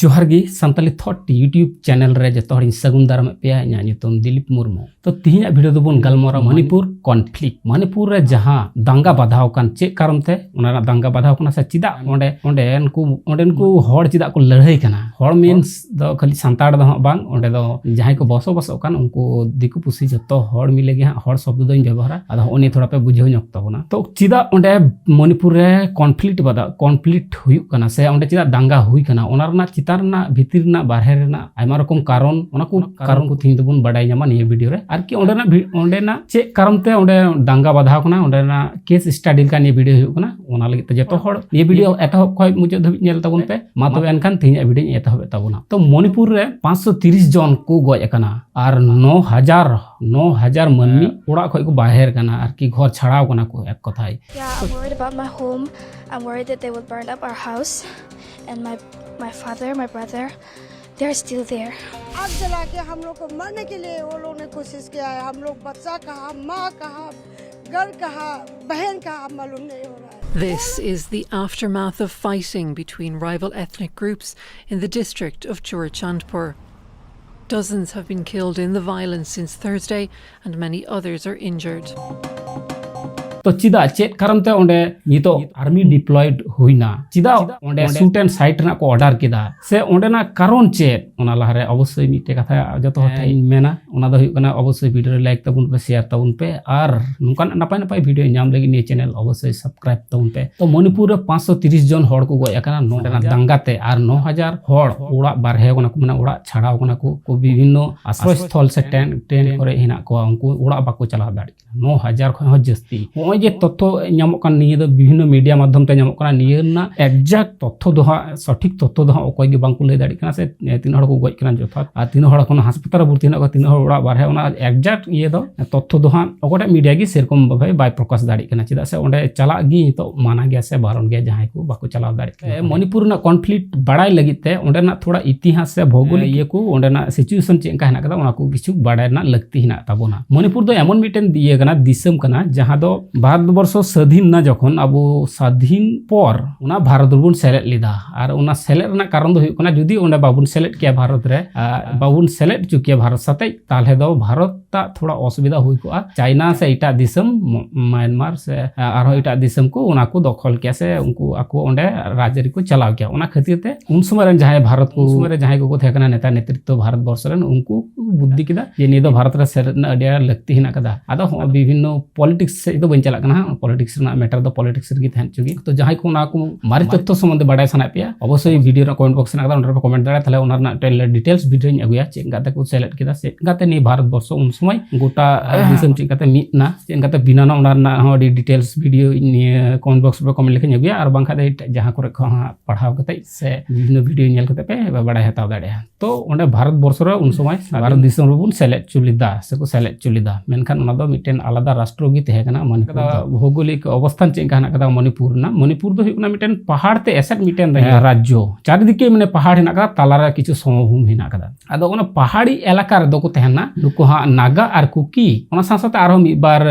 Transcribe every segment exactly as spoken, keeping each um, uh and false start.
ᱡᱚᱦᱟᱨ ᱜᱮ, Santali ᱛᱷᱚᱴ YouTube channel ᱨᱮ ᱡᱚᱛᱚ ᱦᱚᱲᱤᱧ ᱥᱟᱹᱜᱩᱱ ᱫᱟᱨᱟᱢᱮᱫ ᱯᱮᱭᱟ᱾ ᱤᱧᱟᱹᱜ ᱧᱩᱛᱩᱢ ᱫᱤᱞᱤᱯ ᱢᱩᱨᱢᱩ᱾ ᱛᱚ, ᱛᱤᱦᱤᱧᱟᱜ ᱵᱷᱤᱰᱤᱭᱳ ᱫᱚᱵᱚᱱ ᱜᱟᱞᱢᱟᱨᱟᱣᱟ ᱢᱚᱱᱤᱯᱩᱨ ᱠᱚᱱᱯᱷᱞᱤᱠᱴ᱾ ᱢᱚᱱᱤᱯᱩᱨ ᱨᱮ ᱡᱟᱦᱟᱸ ᱫᱟᱝᱜᱟ ᱵᱟᱫᱷᱟᱣ ᱠᱟᱱ, ᱪᱮᱫ ᱠᱟᱨᱚᱱ ᱛᱮ ᱚᱱᱟ ᱨᱮᱱᱟᱜ ᱫᱟᱝᱜᱟ ᱵᱟᱫᱷᱟᱣ ᱠᱟᱱᱟ, ᱥᱮ ᱪᱮᱫᱟᱜ ᱚᱸᱰᱮ, ᱚᱸᱰᱮᱱ ᱠᱚ, ᱚᱸᱰᱮᱱ ᱠᱚ ᱦᱚᱲ ᱪᱮᱫᱟᱜ ᱠᱚ ᱞᱟᱹᱲᱦᱟᱹᱭ ᱠᱟᱱᱟ? ᱦᱚᱲ ᱢᱤᱱᱥ ᱫᱚ ᱠᱷᱟᱹᱞᱤ ᱥᱟᱱᱛᱟᱲ ᱫᱚ ᱦᱟᱸᱜ ᱵᱟᱝ, ᱚᱸᱰᱮ ᱫᱚ ᱡᱟᱦᱟᱸᱭ ᱠᱚ ᱵᱚᱥᱚᱵᱟᱥᱚᱜ ᱠᱟᱱ ᱩᱱᱠᱩ ᱫᱤᱠᱩ ᱯᱩᱥᱤ ᱡᱚᱛᱚ ᱦᱚᱲ ᱢᱤᱞᱮ ᱜᱮ ᱦᱟᱸᱜ ᱦᱚᱲ ᱥᱚᱵᱫᱚ ᱫᱚᱧ ᱵᱮᱵᱚᱦᱟᱨᱟ᱾ ᱟᱫᱚ ᱦᱚᱸᱜᱼᱚ ᱱᱤᱭᱟᱹ ᱛᱷᱚᱲᱟ ᱯᱮ ᱵᱩᱡᱷᱟᱹᱣ ᱧᱚᱜ ᱛᱟᱵᱚᱱᱟ᱾ ᱛᱚ, ᱪᱮᱫᱟᱜ ᱚᱸᱰᱮ ᱢᱚᱱᱤᱯᱩᱨ ᱨᱮ ᱠᱚᱱᱯᱷᱞᱤᱠᱴ ᱵᱟᱫᱟ-, ᱠᱚᱱᱯᱷᱞᱤᱠᱴ ᱦᱩᱭᱩᱜ ᱠᱟᱱᱟ ᱥᱮ ᱚᱸᱰᱮ ᱪᱮᱫᱟᱜ ᱫᱟᱝᱜᱟ ᱦᱩᱭ ᱠᱟᱱᱟ, ᱚᱱᱟ ᱨᱮᱱᱟᱜ ᱪᱮᱛᱟᱱ ᱨᱮᱱᱟᱜ, ᱵᱷᱤᱛᱤᱨ ᱨᱮᱱᱟᱜ, ᱵᱟᱨᱦᱮ ᱨᱮᱱᱟᱜ ᱟᱭᱢᱟ ᱨᱚᱠᱚᱢ ᱠᱟᱨᱚᱱ, ᱚᱱᱟ ᱠᱚ ᱠᱟᱨᱚᱱ ᱠᱚ ᱛᱤᱦᱤᱧ ᱫᱚᱵᱚᱱ ᱵᱟᱰᱟᱭ ᱧᱟᱢᱟ ᱱᱤᱭᱟᱹ ᱵᱷᱤᱰᱤᱭᱳ ᱨᱮ᱾ ᱟᱨᱠᱤ ᱚᱸᱰᱮᱱᱟᱜ ᱵᱷᱤ-, ᱚᱸᱰᱮᱱᱟᱜ ᱪᱮᱫ ᱠᱟᱨᱚᱱ ᱛᱮ ᱚᱸᱰᱮ ᱫᱟᱝᱜᱟ ᱵᱟᱫᱷᱟᱣ ᱠᱟᱱᱟ, ᱚᱸᱰᱮᱱᱟᱜ ᱠᱮᱥ ᱥᱴᱟᱰᱤ ᱞᱮᱠᱟ ᱱᱤᱭᱟᱹ ᱵᱷᱤᱰᱤᱭᱳ ᱦᱩᱭᱩᱜ ᱠᱟᱱᱟ᱾ ᱚᱱᱟ ᱞᱟᱹᱜᱤᱫ ᱛᱮ ᱡᱚᱛᱚ ᱦᱚᱲ ᱱᱤᱭᱟᱹ ᱵᱷᱤᱰᱤᱭᱳ ᱮᱛᱚᱦᱚᱵ ᱠᱷᱚᱱ ᱢᱩᱪᱟᱹᱫ ᱫᱷᱟᱹᱵᱤᱡ ᱧᱮᱞ ᱛᱟᱵᱚᱱ ᱯᱮ᱾ ᱢᱟ ᱛᱚᱵᱮ ᱮᱱᱠᱷᱟᱱ ᱛᱤᱦᱤᱧᱟᱜ ᱵᱷᱤᱰᱤᱭᱳᱧ ᱮᱛᱚᱦᱚᱵᱮᱫ ᱛᱟᱵᱚᱱᱟ᱾ ᱛᱚ, ᱢᱚᱱᱤᱯᱩᱨ ᱨᱮ ᱯᱟᱸᱪᱥᱚ ᱛᱤᱨᱤᱥ ᱡᱚᱱ ᱠᱚ ᱜᱚᱡ ᱟᱠᱟᱱᱟ ᱟᱨ ᱱᱚ ᱦᱟᱡᱟᱨ, ᱱᱚ ᱦᱟᱡᱟᱨ ᱢᱟᱹᱱᱢᱤ ᱚᱲᱟᱜ ᱠᱷᱚᱱ ᱠᱚ ᱵᱟᱦᱮᱨ ᱠᱟᱱᱟ, ᱟᱨᱠᱤ ᱜᱷᱚᱨ ᱪᱷᱟᱲᱟᱣ ᱠᱟᱱᱟ ᱠᱚ ᱮᱠ ᱠᱚᱛᱷᱟᱭ᱾ Yeah, I'm worried about my home. I'm worried that they will burn up our house. And my, my father, my brother, they're still there. आग जला के हम लोग को मारने के लिए वो लोग ने कोशिश किया है। हम लोग बच्चा कहाँ, माँ कहाँ, घर कहाँ, बहन कहाँ, मालूम नहीं हो रहा है। This is the aftermath of fighting between rival ethnic groups in the district of Churachandpur. Dozens have been killed in the violence since Thursday, and many others are injured. ᱛᱚ, ᱪᱮᱫᱟᱜ, ᱪᱮᱫ ᱠᱟᱨᱚᱱ ᱛᱮ ᱚᱸᱰᱮ ᱱᱤᱛᱚᱜ ᱟᱨᱢᱤ ᱰᱤᱯᱞᱚᱭᱮᱰ ᱦᱩᱭᱱᱟ? ᱪᱮᱫᱟᱜ ᱚᱸᱰᱮ ᱥᱩᱴ ᱮᱱᱰ ᱥᱟᱭᱤᱴ ᱨᱮᱱᱟᱜ ᱠᱚ ᱚᱨᱰᱟᱨ ᱠᱮᱫᱟ? ᱥᱮ ᱚᱸᱰᱮᱱᱟᱜ ᱠᱟᱨᱚᱱ ᱪᱮᱫ? ᱚᱱᱟ ᱞᱟᱦᱟᱨᱮ ᱚᱵᱚᱥᱥᱳᱭ ᱢᱤᱫᱴᱮᱡ ᱠᱟᱛᱷᱟ ᱡᱚᱛᱚ ᱦᱚᱲ ᱴᱷᱮᱱ ᱤᱧ ᱢᱮᱱᱟ, ᱚᱱᱟ ᱫᱚ ᱦᱩᱭᱩᱜ ᱠᱟᱱᱟ, ᱚᱵᱚᱥᱥᱳᱭ ᱵᱷᱤᱰᱤᱭᱳ ᱨᱮ ᱞᱟᱭᱤᱠ ᱛᱟᱵᱚᱱ ᱯᱮ, ᱥᱮᱭᱟᱨ ᱛᱟᱵᱚᱱ ᱯᱮ, ᱟᱨ ᱱᱚᱝᱠᱟᱱ ᱱᱟᱯᱟᱭ ᱱᱟᱯᱟᱭ ᱵᱷᱤᱰᱤᱭᱳ ᱧᱟᱢ ᱞᱟᱹᱜᱤᱫ ᱱᱤᱭᱟᱹ ᱪᱮᱱᱮᱞ ᱚᱵᱚᱥᱥᱳᱭ ᱥᱟᱵᱥᱠᱨᱟᱭᱤᱵ ᱛᱟᱵᱚᱱ ᱯᱮ᱾ ᱛᱚ, ᱢᱚᱱᱤᱯᱩᱨ ᱨᱮ ᱯᱟᱸᱪᱥᱚ ᱛᱤᱨᱤᱥ ᱡᱚᱱ ᱦᱚᱲ ᱠᱚ ᱜᱚᱡ ᱟᱠᱟᱱᱟ ᱱᱚᱸᱰᱮᱱᱟᱜ ᱫᱟᱝᱜᱟ ᱛᱮ, ᱟᱨ ᱱᱚ ᱦᱟᱡᱟᱨ ᱦᱚᱲ ᱚᱲᱟᱜ ᱵᱟᱨᱦᱮ ᱠᱟᱱᱟ ᱠᱚ, ᱢᱟᱱᱮ ᱚᱲᱟᱜ ᱪᱷᱟᱲᱟᱣ ᱠᱟᱱᱟ ᱠᱚ, ᱠᱚ ᱵᱤᱵᱷᱤᱱᱱᱚ ᱟᱥᱨᱚᱭ ᱥᱛᱷᱚᱞ ᱥᱮ ᱴᱮᱱᱴ, ᱴᱮᱱᱴ ᱠᱚᱨᱮ ᱦᱮᱱᱟᱜ ᱠᱚᱣᱟ, ᱩᱱᱠᱩ ᱚᱲᱟᱜ ᱵᱟᱠᱚ ᱪᱟᱞᱟᱣ ᱫᱟᱲᱮᱭᱟᱜ ᱠᱟᱱᱟ᱾ ᱱᱚ ᱦᱟᱡᱟᱨ ᱠᱷᱚᱱ ᱦᱚᱸ ᱡᱟᱹᱥᱛᱤ᱾ ᱱᱚᱜᱼᱚᱭ ᱡᱮ ᱛᱚᱛᱛᱷᱚ ᱧᱟᱢᱚᱜ ᱠᱟᱱ, ᱱᱤᱭᱟᱹ ᱫᱚ ᱵᱤᱵᱷᱤᱱᱱᱚ ᱢᱤᱰᱤᱭᱟ ᱢᱟᱫᱽᱫᱷᱚᱢ ᱛᱮ ᱧᱟᱢᱚᱜ ᱠᱟᱱᱟ, ᱱᱤᱭᱟᱹ ᱨᱮᱱᱟᱜ ᱮᱠᱡᱟᱠᱴ ᱛᱚᱛᱛᱷᱚ ᱫᱚ ᱦᱟᱸᱜ, ᱥᱚᱴᱷᱤᱠ ᱛᱚᱛᱛᱷᱚ ᱫᱚ ᱦᱟᱸᱜ ᱚᱠᱚᱭ ᱜᱮ ᱵᱟᱝᱠᱚ ᱞᱟᱹᱭ ᱫᱟᱲᱮᱭᱟᱜ ᱠᱟᱱᱟ, ᱥᱮ ᱛᱤᱱᱟᱹᱜ ᱦᱚᱲ ᱠᱚ ᱜᱚᱡ ᱠᱟᱱᱟ ᱡᱚᱛᱷᱟᱛ, ᱟᱨ ᱛᱤᱱᱟᱹᱜ ᱦᱚᱲ ᱮᱠᱷᱚᱱᱳ ᱦᱟᱥᱯᱟᱛᱟᱞ ᱨᱮ ᱵᱷᱚᱨᱛᱤ ᱦᱮᱱᱟᱜ ᱠᱚᱣᱟ, ᱛᱤᱱᱟᱹᱜ ᱦᱚᱲ ᱚᱲᱟᱜ ᱵᱟᱨᱦᱮ, ᱚᱱᱟ exact ᱤᱭᱟᱹ ᱫᱚ, ᱛᱚᱛᱛᱷᱚ ᱫᱚ ᱦᱟᱸᱜ ᱚᱠᱚᱭᱴᱟᱜ ᱢᱤᱰᱤᱭᱟ ᱜᱮ ᱥᱮᱨᱚᱠᱚᱢ ᱵᱷᱟᱵᱮ ᱵᱟᱭ ᱯᱨᱚᱠᱟᱥ ᱫᱟᱲᱮᱭᱟᱜ ᱠᱟᱱᱟ᱾ ᱪᱮᱫᱟᱜ ᱥᱮ ᱚᱸᱰᱮ ᱪᱟᱞᱟᱜ ᱜᱮ ᱱᱤᱛᱚᱜ ᱢᱟᱱᱟ ᱜᱮᱭᱟ ᱥᱮ ᱵᱟᱨᱚᱱ ᱜᱮᱭᱟ ᱡᱟᱦᱟᱸᱭ ᱠᱚ ᱵᱟᱠᱚ ᱪᱟᱞᱟᱣ ᱫᱟᱲᱮᱭᱟᱜ ᱠᱟᱱᱟ᱾ ᱢᱚᱱᱤᱯᱩᱨ ᱨᱮᱱᱟᱜ ᱠᱚᱱᱯᱷᱞᱤᱠᱴ ᱵᱟᱲᱟᱭ ᱞᱟᱹᱜᱤᱫ ᱛᱮ ᱚᱸᱰᱮᱱᱟᱜ ᱛᱷᱚᱲᱟ ᱤᱛᱤᱦᱟᱥ ᱥᱮ ᱵᱷᱳᱜᱳᱞᱤᱠ ᱤᱭᱟᱹ ᱠᱚ, ᱚᱸᱰᱮᱱᱟᱜ ᱥᱤᱪᱩᱭᱮᱥᱚᱱ ᱪᱮᱫ ᱞᱮᱠᱟ ᱦᱮᱱᱟᱜ ᱠᱟᱫᱟ, ᱚᱱᱟ ᱠᱚ ᱠᱤᱪᱷᱩ ᱵᱟᱲᱟᱭ ᱨᱮᱱᱟᱜ ᱞᱟᱹᱠᱛᱤ ᱦᱮᱱᱟᱜ ᱛᱟᱵᱚᱱᱟ᱾ ᱢᱚᱱᱤᱯᱩᱨ ᱫᱚ ᱮᱢᱚᱱ ᱢᱤᱫᱴᱮᱱ ᱤᱭᱟᱹ ᱠᱟᱱᱟ, ᱫᱤᱥᱚᱢ ᱠᱟᱱᱟ, ᱡᱟᱦᱟᱸ ᱫᱚ ᱵᱷᱟᱨᱚᱛ ᱵᱚᱨᱥᱚ ᱥᱟᱹᱫᱷᱤᱱ ᱱᱟ ᱡᱚᱠᱷᱚᱱ, ᱟᱵᱚ ᱥᱟᱹᱫᱷᱤᱱ ᱯᱚᱨ ᱚᱱᱟ ᱵᱷᱟᱨᱚᱛ ᱨᱮᱵᱚᱱ ᱥᱮᱞᱮᱫ ᱞᱮᱫᱟ᱾ ᱟᱨ ᱚᱱᱟ ᱥᱮᱞᱮᱫ ᱨᱮᱱᱟᱜ ᱠᱟᱨᱚᱱ ᱫᱚ ᱦᱩᱭᱩᱜ ᱠᱟᱱᱟ, ᱡᱩᱫᱤ ᱚᱸᱰᱮ ᱵᱟᱵᱚᱱ ᱥᱮᱞᱮᱫ ᱠᱮᱭᱟ ᱵᱷᱟᱨᱚᱛ ᱨᱮ, ᱟᱨ ᱵᱟᱵᱚᱱ ᱥᱮᱞᱮᱫ ᱦᱚᱪᱚ ᱠᱮᱭᱟ ᱵᱷᱟᱨᱚᱛ ᱥᱟᱛᱮᱡ, ᱛᱟᱦᱚᱞᱮ ᱫᱚ ᱵᱷᱟᱨᱚᱛ ᱟᱜ ᱛᱷᱚᱲᱟ ᱚᱥᱩᱵᱤᱫᱷᱟ ᱦᱩᱭ ᱠᱚᱜᱼᱟ᱾ ᱪᱟᱭᱱᱟ ᱥᱮ ᱮᱴᱟᱜ ᱫᱤᱥᱚᱢ, ᱢ-, ᱢᱟᱭᱟᱱᱢᱟᱨ ᱥᱮ ᱟᱨᱦᱚᱸ ᱮᱴᱟᱜ ᱫᱤᱥᱚᱢ ᱠᱚ ᱚᱱᱟ ᱠᱚ ᱫᱚᱠᱷᱚᱞ ᱠᱮᱭᱟ ᱥᱮ ᱩᱱᱠᱩ ᱟᱠᱚ ᱚᱸᱰᱮ ᱨᱟᱡᱽ ᱟᱹᱨᱤ ᱠᱚ ᱪᱟᱞᱟᱣ ᱠᱮᱭᱟ᱾ ᱚᱱᱟ ᱠᱷᱟᱹᱛᱤᱨ ᱛᱮ ᱩᱱ ᱥᱚᱢᱚᱭ ᱨᱮᱱ ᱡᱟᱦᱟᱸᱭ ᱵᱷᱟᱨᱚᱛ ᱠᱚ, ᱩᱱ ᱥᱚᱢᱚᱭ ᱨᱮ ᱡᱟᱦᱟᱸᱭ ᱠᱚᱠᱚ ᱛᱟᱦᱮᱸ ᱠᱟᱱᱟ ᱱᱮᱛᱟ ᱱᱮᱛᱨᱤᱛᱛᱚ ᱵᱷᱟᱨᱚᱛ ᱵᱚᱨᱥᱚ ᱨᱮᱱ, ᱩᱱᱠᱩ ᱠᱚ ᱵᱩᱫᱽᱫᱷᱤ ᱠᱮᱫᱟ ᱡᱮ ᱱᱤᱭᱟᱹ ᱫᱚ ᱵᱷᱟᱨᱚᱛ ᱨᱮ ᱥᱮᱞᱮᱫ ᱨᱮᱱᱟᱜ ᱟᱹᱰᱤ ᱟᱸᱴ ᱞᱟᱹᱠᱛᱤ ᱦᱮᱱᱟᱜ ᱠᱟᱫᱟ᱾ ᱟᱫᱚ ᱦᱚᱸ ᱵᱤᱵᱷᱤᱱᱱᱚ ᱯᱚᱞᱤᱴᱤᱠᱥ ᱥᱮᱫ ᱫᱚ ᱵᱟᱹᱧ ᱪᱟᱞᱟᱜ ᱠᱟᱱᱟ ᱦᱟᱸᱜ, ᱯᱚᱞᱤᱴᱤᱠᱥ ᱨᱮᱱᱟᱜ ᱢᱮᱴᱟᱨ ᱫᱚ ᱯᱚᱞᱤᱴᱤᱠᱥ ᱨᱮᱜᱮ ᱛᱟᱦᱮᱸ ᱦᱚᱪᱚ ᱜᱮ᱾ ᱛᱚ ᱡᱟᱦᱟᱸᱭ ᱠᱚ ᱚᱱᱟ ᱠᱚ ᱢᱟᱨᱮ ᱛᱚᱛᱛᱷᱚ ᱥᱚᱢᱵᱚᱱᱫᱷᱮ ᱵᱟᱲᱟᱭ ᱥᱟᱱᱟᱭᱮᱫ ᱯᱮᱭᱟ, ᱚᱵᱚᱥᱥᱳᱭ ᱵᱷᱤᱰᱤᱭᱳ ᱨᱮᱱᱟᱜ ᱠᱚᱢᱮᱱᱴ ᱵᱚᱠᱥ ᱦᱮᱱᱟᱜ ᱠᱟᱫᱟ, ᱚᱸᱰᱮ ᱯᱮ ᱠᱚᱢᱮᱱᱴ ᱫᱟᱲᱮᱭᱟᱜᱼᱟ, ᱛᱟᱦᱞᱮ ᱚᱱᱟ ᱨᱮᱱᱟᱜ ᱢᱤᱫᱴᱮᱱ ᱰᱤᱴᱮᱞᱥ ᱵᱷᱤᱰᱤᱭᱳᱧ ᱟᱹᱜᱩᱭᱟ, ᱪᱮᱫ ᱞᱮᱠᱟᱛᱮ ᱠᱚ ᱥᱮᱞᱮᱫ ᱠᱮᱫᱟ, ᱪᱮᱫ ᱞᱮᱠᱟᱛᱮ ᱱᱤᱭᱟᱹ ᱵᱷᱟᱨᱚᱛ ᱵᱚᱨᱥᱚ ᱩᱱ ᱥᱚᱢᱚᱭ ᱜᱚᱴᱟ ᱫᱤᱥᱚᱢ ᱪᱮᱫ ᱞᱮᱠᱟᱛᱮ ᱢᱤᱫ ᱮᱱᱟ, ᱪᱮᱫ ᱞᱮᱠᱟᱛᱮ ᱵᱮᱱᱟᱣ ᱮᱱᱟ, ᱚᱱᱟ ᱨᱮᱱᱟᱜ ᱦᱚᱸ ᱟᱹᱰᱤ ᱰᱤᱴᱮᱞᱥ ᱵᱷᱤᱰᱤᱭᱳ ᱤᱧ ᱱᱤᱭᱟᱹ ᱠᱚᱢᱮᱱᱴ ᱵᱚᱠᱥ ᱨᱮ ᱠᱚᱢᱮᱱᱴ ᱞᱮᱠᱷᱟᱱ ᱟᱹᱜᱩᱭᱟ, ᱟᱨ ᱵᱟᱝᱠᱷᱟᱱ ᱫᱚ ᱮᱴᱟᱜ ᱡᱟᱦᱟᱸ ᱠᱚᱨᱮ ᱠᱷᱚᱱ ᱦᱟᱸᱜ ᱯᱟᱲᱦᱟᱣ ᱠᱟᱛᱮ ᱥᱮ ᱵᱤᱵᱷᱤᱱᱱᱚ ᱵᱷᱤᱰᱤᱭᱳ ᱧᱮᱞ ᱠᱟᱛᱮ ᱯᱮ ᱵᱟᱲᱟᱭ ᱦᱟᱛᱟᱣ ᱫᱟᱲᱮᱭᱟᱜᱼᱟ᱾ ᱛᱚ ᱚᱸᱰᱮ ᱵᱷᱟᱨᱚᱛ ᱵᱚᱨᱥᱚ ᱨᱮ ᱩᱱ ᱥᱚᱢᱚᱭ ᱵᱷᱟᱨᱚᱛ ᱫᱤᱥᱚᱢ ᱨᱮᱵᱚᱱ ᱥᱮᱞᱮᱫ ᱦᱚᱪᱚ ᱞᱮᱫᱟ ᱥᱮᱠᱚ ᱥᱮᱞᱮᱫ ᱦᱚᱪᱚ ᱞᱮᱫᱟ, ᱢᱮᱱᱠᱷᱟᱱ ᱚᱱᱟ ᱫᱚ ᱢᱤᱫᱴᱮᱱ ᱟᱞᱟᱫᱟ ᱨᱟᱥᱴᱨᱚ ᱜᱮ ᱛᱟᱦᱮᱸ ᱠᱟᱱᱟ᱾ ᱢᱚᱱᱤᱯᱩᱨ ᱫᱚ ᱵᱷᱳᱜᱳᱞᱤᱠ ᱚᱵᱚᱥᱛᱷᱟᱱ ᱪᱮᱫ ᱞᱮᱠᱟ ᱦᱮᱱᱟᱜ ᱠᱟᱫᱟ ᱢᱚᱱᱤᱯᱩᱨ ᱨᱮᱱᱟᱜ? ᱢᱚᱱᱤᱯᱩᱨ ᱫᱚ ᱦᱩᱭᱩᱜ ᱠᱟᱱᱟ ᱢᱤᱫᱴᱮᱱ ᱯᱟᱦᱟᱲ ᱛᱮ ᱮᱥᱮᱫ ᱢᱤᱫᱴᱮᱱ ᱨᱟᱡᱽᱡᱚ, ᱪᱟᱨᱤᱫᱤᱠᱮ ᱢᱟᱱᱮ ᱯᱟᱦᱟᱲ ᱦᱮᱱᱟᱜ ᱠᱟᱫᱟ, ᱛᱟᱞᱟᱨᱮ ᱠᱤᱪᱷᱩ ᱥᱚᱢᱵᱷᱩᱢ ᱦᱮᱱᱟᱜ ᱠᱟᱫᱟ᱾ ᱟᱫᱚ ᱚᱱᱟ ᱯᱟᱦᱟᱲᱤ ᱮᱞᱟᱠᱟ ᱨᱮᱫᱚ ᱠᱚ ᱛᱟᱦᱮᱱᱟ ᱱᱩᱠᱩ ᱦᱟᱸᱜ ᱱᱟᱜᱟ ᱟᱨ ᱠᱩᱠᱤ, ᱚᱱᱟ ᱥᱟᱶ ᱥᱟᱶᱛᱮ ᱟᱨᱦᱚᱸ ᱢᱤᱫ ᱵᱟᱨ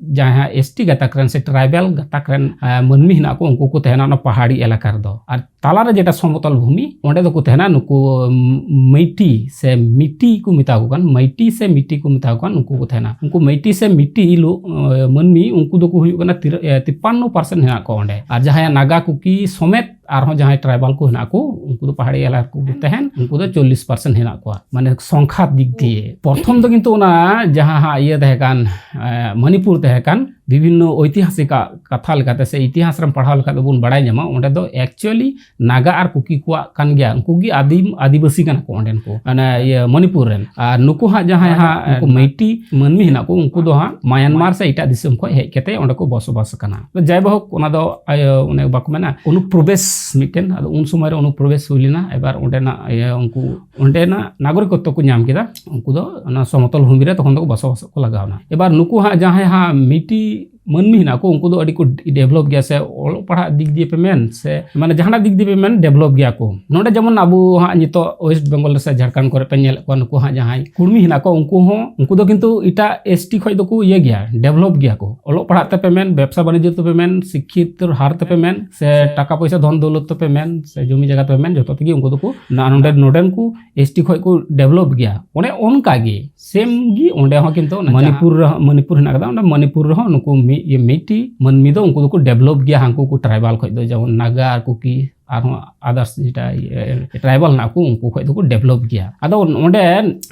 ᱡᱟᱦᱟᱸ ᱮᱥ ᱴᱤ ᱜᱟᱛᱟᱠ ᱨᱮᱱ ᱥᱮ ᱴᱨᱟᱭᱵᱟᱞ ᱜᱟᱛᱟᱠ ᱨᱮᱱ, ᱟᱸ, ᱢᱟᱹᱱᱢᱤ ᱦᱮᱱᱟᱜ ᱠᱚ, ᱩᱱᱠᱩ ᱠᱚ ᱛᱟᱦᱮᱱᱟ ᱚᱱᱟ ᱯᱟᱦᱟᱲᱤ ᱮᱞᱟᱠᱟ ᱨᱮᱫᱚ᱾ ᱟᱨ ᱛᱟᱞᱟᱨᱮ ᱡᱮᱴᱟ ᱥᱚᱢᱚᱛᱚᱞ ᱵᱷᱩᱢᱤ, ᱚᱸᱰᱮ ᱫᱚᱠᱚ ᱛᱟᱦᱮᱱᱟ ᱱᱩᱠᱩ, ᱩᱢ, ᱢᱟᱹᱭᱴᱤ ᱥᱮ ᱢᱤᱴᱤ ᱠᱚ ᱢᱮᱛᱟ ᱠᱚ ᱠᱟᱱ, ᱢᱟᱹᱭᱴᱤ ᱥᱮ ᱢᱤᱴᱤ ᱠᱚ ᱢᱮᱛᱟ ᱠᱚ ᱠᱟᱱ, ᱩᱱᱠᱩ ᱠᱚ ᱛᱟᱦᱮᱱᱟ᱾ ᱩᱱᱠᱩ ᱢᱟᱹᱭᱴᱤ ᱥᱮ ᱢᱤᱴᱤ ᱞᱳ-, ᱟᱸ, ᱢᱟᱹᱱᱢᱤ, ᱩᱱᱠᱩ ᱫᱚᱠᱚ ᱦᱩᱭᱩᱜ ᱠᱟᱱᱟ ᱛᱤᱨ-, ᱮ, ᱛᱤᱯᱯᱟᱱᱱᱚ ᱯᱟᱨᱥᱮᱱᱴ ᱦᱮᱱᱟᱜ ᱠᱚᱣᱟ ᱚᱸᱰᱮ᱾ ᱟᱨ ᱡᱟᱦᱟᱸᱭ ᱱᱟᱜᱟ ᱠᱩᱠᱤ ᱥᱚᱢᱮᱛ ᱟᱨᱦᱚᱸ ᱡᱟᱦᱟᱸᱭ ᱴᱨᱟᱭᱵᱟᱞ ᱠᱚ ᱦᱮᱱᱟᱜ ᱠᱚ, ᱩᱱᱠᱩ ᱫᱚ ᱯᱟᱦᱟᱲᱤ ᱮᱞᱟᱠᱟ ᱠᱚ ᱛᱟᱦᱮᱱ, ᱩᱱᱠᱩ ᱫᱚ ᱪᱚᱞᱞᱤᱥ ᱯᱟᱨᱥᱮᱱᱴ ᱦᱮᱱᱟᱜ ᱠᱚᱣᱟ, ᱢᱟᱱᱮ ᱥᱚᱝᱠᱷᱟ ᱫᱤᱠ ᱫᱤᱭᱮ᱾ ᱯᱨᱚᱛᱷᱚᱢ ᱫᱚ ᱠᱤᱱᱛᱩ ᱚᱱᱟ ᱡᱟᱦᱟᱸ ᱦᱟᱸᱜ ᱤᱭᱟᱹ ᱛᱟᱦᱮᱸ ᱠᱟᱱ, ᱮ, ᱢᱚᱱᱤᱯᱩᱨ ᱛᱟᱦᱮᱸ ᱠᱟᱱ, ᱵᱤᱵᱷᱤᱱᱱᱚ ᱳᱭᱛᱤᱦᱟᱥᱤᱠ ᱠᱟᱛᱷᱟ ᱞᱮᱠᱟᱛᱮ ᱥᱮ ᱤᱛᱤᱦᱟᱥ ᱨᱮᱢ ᱯᱟᱲᱦᱟᱣ ᱞᱮᱠᱷᱟᱱ ᱫᱚᱵᱚᱱ ᱵᱟᱲᱟᱭ ᱧᱟᱢᱟ, ᱚᱸᱰᱮ ᱫᱚ actually ᱱᱟᱜᱟ ᱟᱨ ᱠᱩᱠᱤ ᱠᱚᱣᱟᱜ ᱠᱟᱱ ᱜᱮᱭᱟ, ᱩᱱᱠᱩ ᱜᱮ ᱟᱹᱫᱤᱢ ᱟᱹᱫᱤᱵᱟᱹᱥᱤ ᱠᱟᱱᱟ ᱠᱚ ᱚᱸᱰᱮᱱ ᱠᱚ, ᱚᱱᱟ ᱤᱭᱟᱹ ᱢᱚᱱᱤᱯᱩᱨ ᱨᱮᱱ᱾ ᱟᱨ ᱱᱩᱠᱩ ᱦᱟᱸᱜ ᱡᱟᱦᱟᱸᱭ ᱦᱟᱸᱜ ᱩᱱᱠᱩ ᱢᱮᱭᱴᱤ ᱢᱟᱹᱱᱢᱤ ᱦᱮᱱᱟᱜ ᱠᱚ, ᱩᱱᱠᱩ ᱫᱚ ᱦᱟᱸᱜ ᱢᱟᱭᱟᱱᱢᱟᱨ ᱥᱮ ᱮᱴᱟᱜ ᱫᱤᱥᱚᱢ ᱠᱷᱚᱱ ᱦᱮᱡ ᱠᱟᱛᱮ ᱚᱸᱰᱮ ᱠᱚ ᱵᱚᱥᱚᱵᱟᱥ ᱠᱟᱱᱟ᱾ ᱛᱚ ᱡᱟᱭ ᱵᱚᱦᱚᱠ, ᱚᱱᱟ ᱫᱚ ᱤᱭᱟᱹ, ᱚᱱᱮ ᱵᱟᱠᱚ ᱢᱮᱱᱟ ᱚᱱᱩᱯᱨᱚᱵᱮᱥ ᱢᱤᱫᱴᱮᱱ, ᱟᱫᱚ ᱩᱱ ᱥᱚᱢᱚᱭ ᱨᱮ ᱚᱱᱩᱯᱨᱚᱵᱮᱥ ᱦᱩᱭ ᱞᱮᱱᱟ᱾ ᱮᱵᱟᱨ ᱚᱸᱰᱮᱱᱟᱜ ᱤᱭᱟᱹ, ᱩᱱᱠᱩ ᱚᱸᱰᱮᱱᱟᱜ ᱱᱟᱜᱚᱨᱤᱠᱚᱛᱛᱚ ᱠᱚ ᱧᱟᱢ ᱠᱮᱫᱟ, ᱩᱱᱠᱩ ᱫᱚ ᱚᱱᱟ ᱥᱚᱢᱚᱛᱚᱞ ᱵᱷᱩᱢᱤ ᱨᱮ ᱛᱚᱠᱷᱚᱱ ᱫᱚᱠᱚ ᱵᱚᱥᱚᱵᱟᱥᱚᱜ ᱠᱚ ᱞᱟᱜᱟᱣ ᱮᱱᱟ᱾ ᱮᱵᱟᱨ ᱱᱩᱠᱩ ᱦᱟᱸᱜ ᱡᱟᱦᱟᱸᱭ ᱦᱟᱸᱜ ᱢᱤᱫᱴᱤ ᱢᱟᱹᱱᱢᱤ ᱦᱮᱱᱟᱜ ᱠᱚ, ᱩᱱᱠᱩ ᱫᱚ ᱟᱹᱰᱤ ᱠᱚ ᱰᱮᱵᱷᱞᱚᱯ ᱜᱮᱭᱟ, ᱥᱮ ᱚᱞᱚᱜ ᱯᱟᱲᱦᱟᱜ ᱫᱤᱠ ᱫᱤᱭᱮ ᱯᱮ ᱢᱮᱱ, ᱥᱮ ᱢᱟᱱᱮ ᱡᱟᱦᱟᱱᱟᱜ ᱫᱤᱠ ᱫᱤᱭᱮ ᱯᱮ ᱢᱮᱱ, ᱰᱮᱵᱷᱞᱚᱯ ᱜᱮᱭᱟ ᱠᱚ᱾ ᱱᱚᱰᱮ ᱡᱮᱢᱚᱱ ᱟᱵᱚ ᱦᱟᱸᱜ ᱱᱤᱛᱚᱜ ᱳᱭᱮᱥᱴ ᱵᱮᱝᱜᱚᱞ ᱨᱮ ᱥᱮ ᱡᱷᱟᱲᱠᱷᱚᱸᱰ ᱠᱚᱨᱮ ᱯᱮ ᱧᱮᱞᱮᱫ ᱠᱚᱣᱟ, ᱱᱩᱠᱩ ᱦᱟᱸᱜ ᱡᱟᱦᱟᱸᱭ ᱠᱩᱲᱢᱤ ᱦᱮᱱᱟᱜ ᱠᱚ, ᱩᱱᱠᱩ ᱦᱚᱸ, ᱩᱱᱠᱩ ᱫᱚ ᱠᱤᱱᱛᱩ ᱮᱴᱟᱜ ᱮᱥ ᱴᱤ ᱠᱷᱚᱡ ᱫᱚᱠᱚ ᱤᱭᱟᱹ ᱜᱮᱭᱟ, ᱰᱮᱵᱷᱞᱚᱯ ᱜᱮᱭᱟ ᱠᱚ᱾ ᱚᱞᱚᱜ ᱯᱟᱲᱦᱟᱜ ᱛᱮᱯᱮ ᱢᱮᱱ, ᱵᱮᱵᱽᱥᱟ ᱵᱟᱱᱤᱡᱽᱡᱚ ᱛᱮᱯᱮ ᱢᱮᱱ, ᱥᱤᱠᱠᱷᱤᱛ ᱦᱟᱨ ᱛᱮᱯᱮ ᱢᱮᱱ, ᱥᱮ ᱴᱟᱠᱟ ᱯᱚᱭᱥᱟ ᱫᱷᱚᱱ ᱫᱚᱣᱞᱚᱛ ᱛᱮᱯᱮ ᱢᱮᱱ, ᱥᱮ ᱡᱚᱢᱤ ᱡᱟᱭᱜᱟ ᱛᱮᱯᱮ ᱢᱮᱱ, ᱡᱚᱛᱚ ᱛᱮᱜᱮ ᱩᱱᱠᱩ ᱫᱚᱠᱚ ᱱᱟ-, ᱱᱚᱰᱮ, ᱱᱚᱰᱮᱱ ᱠᱚ ᱮᱥ ᱴᱤ ᱠᱷᱚᱡ ᱠᱚ ᱰᱮᱵᱷᱞᱚᱯ ᱜᱮᱭᱟ᱾ ᱚᱱᱮ ᱚᱱᱠᱟ ᱜᱮ ᱥᱮᱢ ᱜᱮ ᱚᱸᱰᱮ ᱦᱚᱸ ᱠᱤᱱᱛᱩ ᱚᱱᱟ ᱢᱚᱱᱤᱯᱩᱨ ᱡᱟᱦᱟᱸ ᱨᱮᱦᱚᱸ, ᱢᱚᱱᱤᱯᱩᱨ ᱦᱮᱱᱟᱜ ᱠᱟᱫᱟ, ᱚᱸᱰᱮ ᱢᱚᱱᱤᱯᱩᱨ ᱨᱮᱦᱚᱸ ᱱᱩᱠᱩ ᱢᱤ-, ᱤᱭᱟᱹ ᱢᱤᱫᱴᱤ ᱢᱟᱹᱱᱢᱤ ᱫᱚ ᱩᱱᱠᱩ ᱫᱚᱠᱚ ᱰᱮᱵᱷᱞᱚᱯ ᱜᱮᱭᱟ, ᱦᱟᱱᱠᱩ ᱠᱚ ᱴᱨᱟᱭᱵᱟᱞ ᱠᱷᱚᱡ ᱫᱚ, ᱡᱮᱢᱚᱱ ᱱᱟᱜᱟ ᱟᱨ ᱠᱩᱠᱤ ᱟᱨᱦᱚᱸ ᱟᱫᱟᱨᱥ ᱡᱮᱴᱟ ᱴᱨᱟᱭᱵᱟᱞ ᱦᱮᱱᱟᱜ ᱠᱚ, ᱩᱱᱠᱩ ᱠᱷᱚᱡ ᱫᱚᱠᱚ ᱰᱮᱵᱷᱞᱚᱯ ᱜᱮᱭᱟ᱾ ᱟᱫᱚ ᱚᱸᱰᱮ